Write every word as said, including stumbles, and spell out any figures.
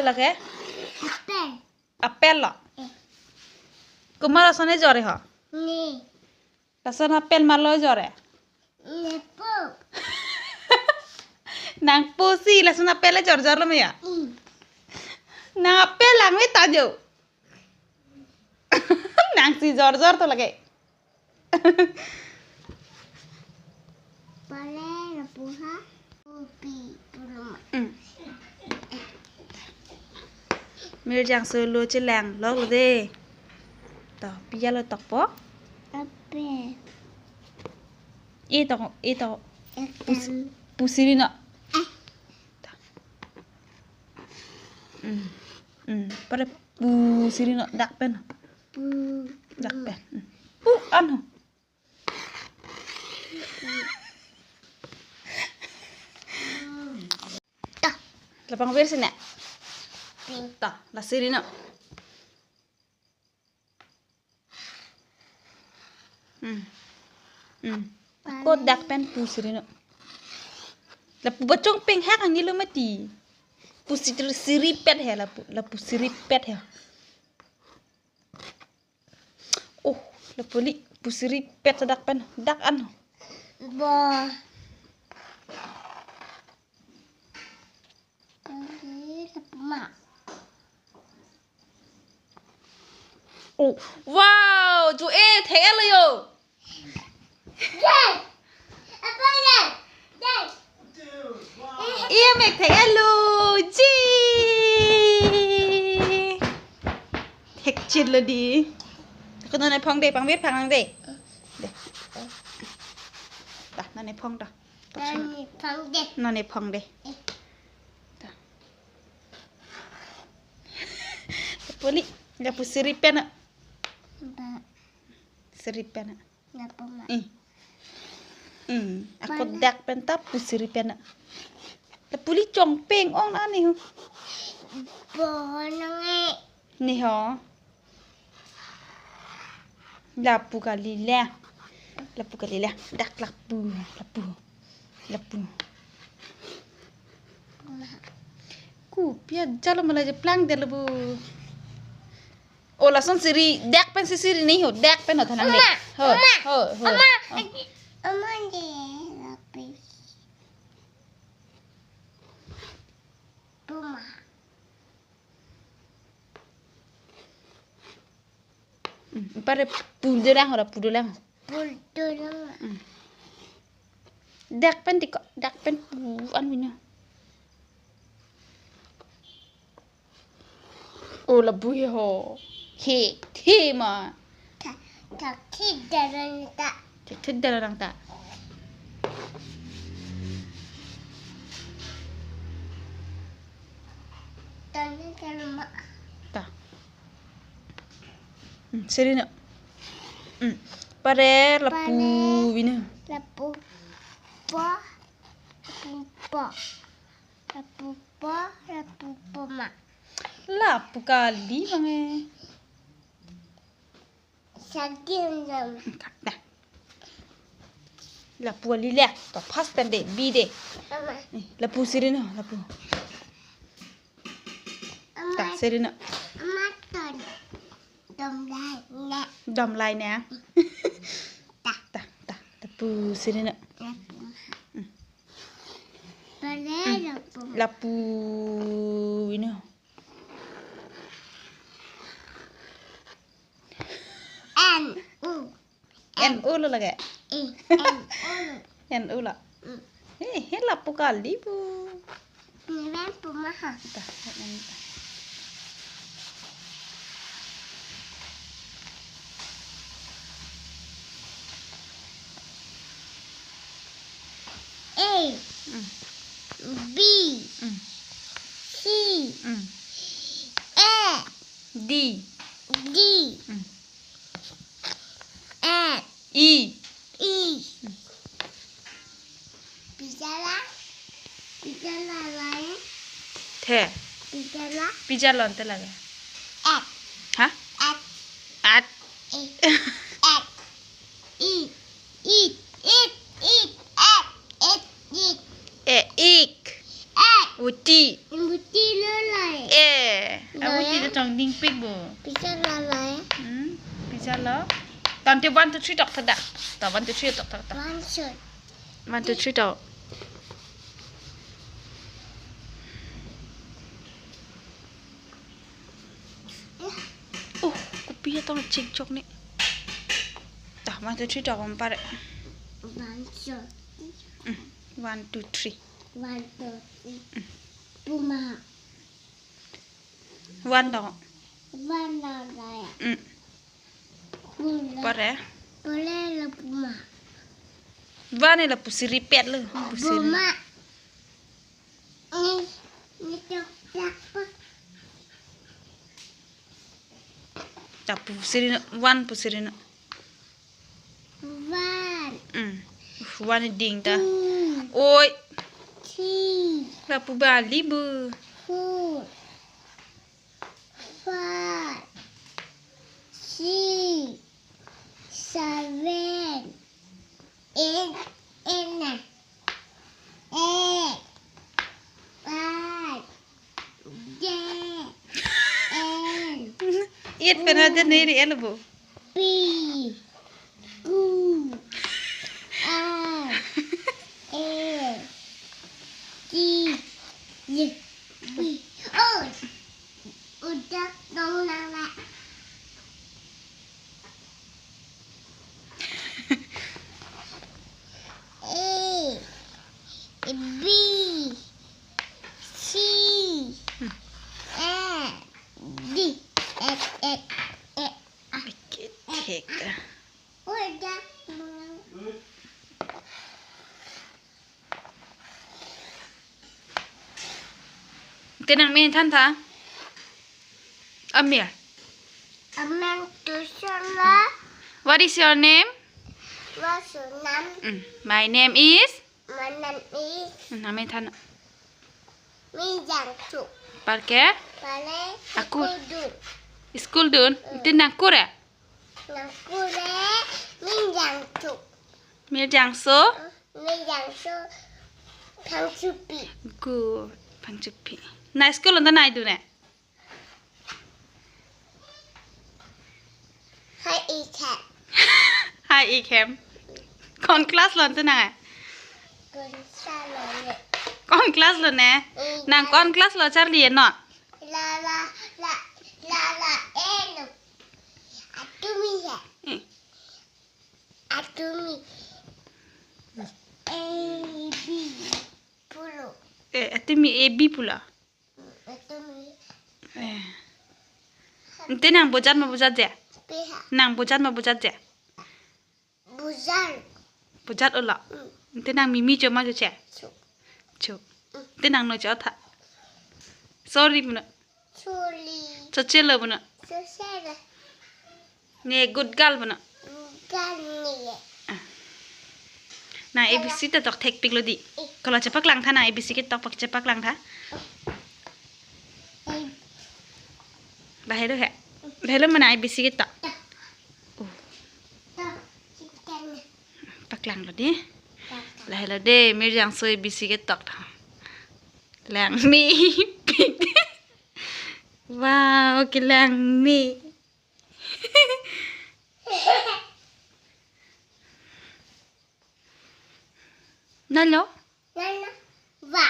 Lake? Apple. Apple lo? Eh. Komat ason ejor ho? Ne. Lason apple komatlo ejor? Nepo. Nangpo si, lason apple ejorjor lo ma ya? Hmm. Nang apple lang me ta jo. Nang si jorjor to lake. Pale lapu ha. Kopi puluma. Hmm. Mirjangso lo chelang lok lo de. To, pi-a lo tokpo? Apple. E tok, e tok. Pus-, apple. Pusiri no. Eh. Hmm. Hmm. Pare pusiri no, dak pen. Pu. Dak pen. Hmm. Pu ano. Ta. La pangvir si ne. Ta, la siri no. Hmm. Hmm. Ako dak pen pusiri no. Lapu bachong penghak angni lo mati. Pusiri siripet he lapu, lapu siripet he. Oh, lapu li pusiripet dak pen. Dak ano. Bo. Pale lapu ma. Oh, wow, jo e thek-et lo yo. Dek. Apa dek? Dek. Iya mek thek-et lo. Ji. Thekchit lo di. Ako non ephong de, pangvir phang de. De. Ta, non ephong ta. Non ephong de. Non ephong de. Eh. Ta. Poli, lapu siripet na. Ba. Siripet na. Lapu ma. Eh. Hmm, ako mana? Dak pen ta pusiripet na. Lapu li chong peng-ong na ni ho. Bo nang e. Ni ho. Lapu kali le. Lapu kali le. Dak lapu, lapu. Lapu. Ku pia jalo malai je plang de lapu. Oh, lason siri, dak pen si siri ni ho, dak pen ho thanang de. Oma, ho, oma, ho, ho. Oma, oh. Oma de lapis. Puma. Hmm, pare pu dolang ho, pu dolang. Pu dolang. Hmm. Dak pen tiko, dak pen pu an wina. Oh, lapu he ho. He, the ma. Ta, ta, the dalang ta. Te, te dalang ta. Tani dalang ma. Ta. Hmm, siri no. Hmm. Pare lapu pare wina. Lapu po. Lapu po. Lapu po, lapu po ma. Lapu kali bang e. Sagin jam. Dah. Lapu kali le. To first pen de, bi de. Mama. Eh, lapu siri no, lapu. Mama. Ta, siri no. Mama ton. Dom lai ne. Dom lai ne. Ta. Ta, ta, lapu siri no. Lapu. Hmm. Pale lapu. Lapu ino. N U. N U lo lake. Eh, N U lo. N U lo. Hmm. He, he lapu kali pu. Ni ven pu ma ha. Ta, ta, ta. A. Mm. B. Mm. C. Mm. A. D. D. Mm. F. E. E. Mm. Pijala. Pijala lain. The. Pijala. Pijala ante lake. At. Ha? At. At. E. At. E. It. It. It. At. It. It. E, ik. At. Buti. Buti lo lai. E, Chongdingpik bo. Picture lo lo ya. Hmm, picture lo. Tangte one, two, three tok tha da. Ta one, two, three tok tha ta. One, two. One, two, three tok. Oh, kopi atong chingchok ni. Ta one, two, three tok om pare. One, two. Hmm, one, two, three. One, two, three. Hmm. Puma. One tok. One lo lo ya. Hmm. Pula. Pare. Pula lo puma. One lo pusiri pet lo. Pusiri. Puma. Ni, ni tok tok pa. Ta pusiri no, one pusiri no. One. Hmm. One ding ta. Two. Oi. Three. Lapu bali bu. Four. Five, six, seven, eight, eight, nine, eight, five, eight, eight. Eight pen aja neri elbow. P, Q, R, S, T, U, V. Oh, udah dong nang lah. A, B, C, A, D, E, E, E. Thek. Te nangmen than tha. Amir. Amen to Shola. What is your name? What's your name? Mm, my name is? My name is Mm, nangmen than. Min Jang Suk. Parke? Pale Aku. School dun. School dun. Mm. Te nangkur e? Nangkur e Min Jang Suk. Mir Jangso? Min Jang Suk Phangchopi. Good. Phangchopi. Na school along ta nai dun e? Hai ik hem. Hai ik hem. Kon class along ta nang e? Kon class along ne. Kon class along ne? Mm, Nang la- kon class along charli e non? La la la la la eno. Atumi he. Eh. Atumi A B pulo. Eh, atumi A B pulo. Atumi. Eh. Ante nang bojat ma bojat je? Peha. Nang bojat ma bojat je? Bojat. Bojat olo. Mm. Ante nang mimi cho ma cho che? Cho. Cho. Mm. Ante nang no cho tha. Sorry puno. Sorry. Chochelo puno. Chochelo. Ne good girl puno. Good girl ne. Ah. Na A B C ta tok thekpik lo di. Eh. Kolo chepaklang tha na A B C ketok pak chepaklang tha. Eh. Lahelo he. Lahelo mana A B C ketok. Ta. Oh. Ta. Paklang lo di. Ta, ta. Lahelo de, Mir Jangso A B C ketok tha. Langme. Wow, kelangme. Nalo? Nalo. Wa.